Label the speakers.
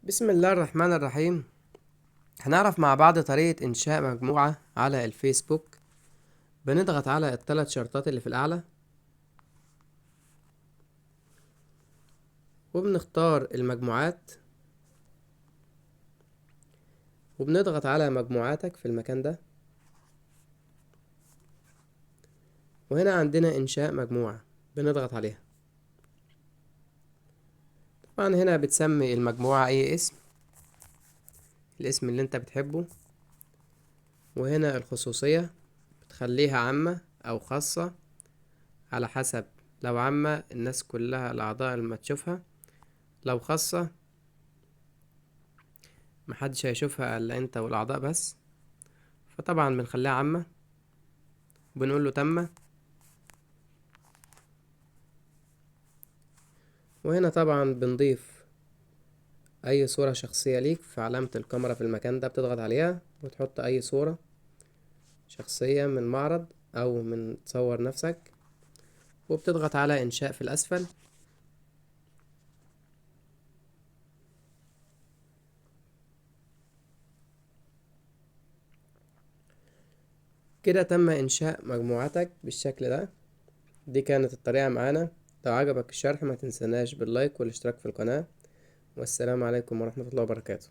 Speaker 1: بسم الله الرحمن الرحيم. هنعرف مع بعض طريقة إنشاء مجموعة على الفيسبوك. بنضغط على الثلاث شرطات اللي في الأعلى وبنختار المجموعات وبنضغط على مجموعاتك في المكان ده، وهنا عندنا إنشاء مجموعة بنضغط عليها. طبعا هنا بتسمي المجموعة أي اسم، الاسم اللي انت بتحبه، وهنا الخصوصية بتخليها عامة أو خاصة على حسب. لو عامة الناس كلها الأعضاء لما تشوفها، لو خاصة محدش هيشوفها إلا انت والأعضاء بس، فطبعا بنخليها عامة وبنقول له تم. وهنا طبعا بنضيف أي صورة شخصية ليك في علامة الكاميرا في المكان ده، بتضغط عليها وتحط أي صورة شخصية من معرض أو من تصور نفسك، وبتضغط على إنشاء في الأسفل. كده تم إنشاء مجموعتك بالشكل ده. دي كانت الطريقة معانا. لو عجبك الشرح ما تنسناش باللايك والاشتراك في القناة، والسلام عليكم ورحمة الله وبركاته.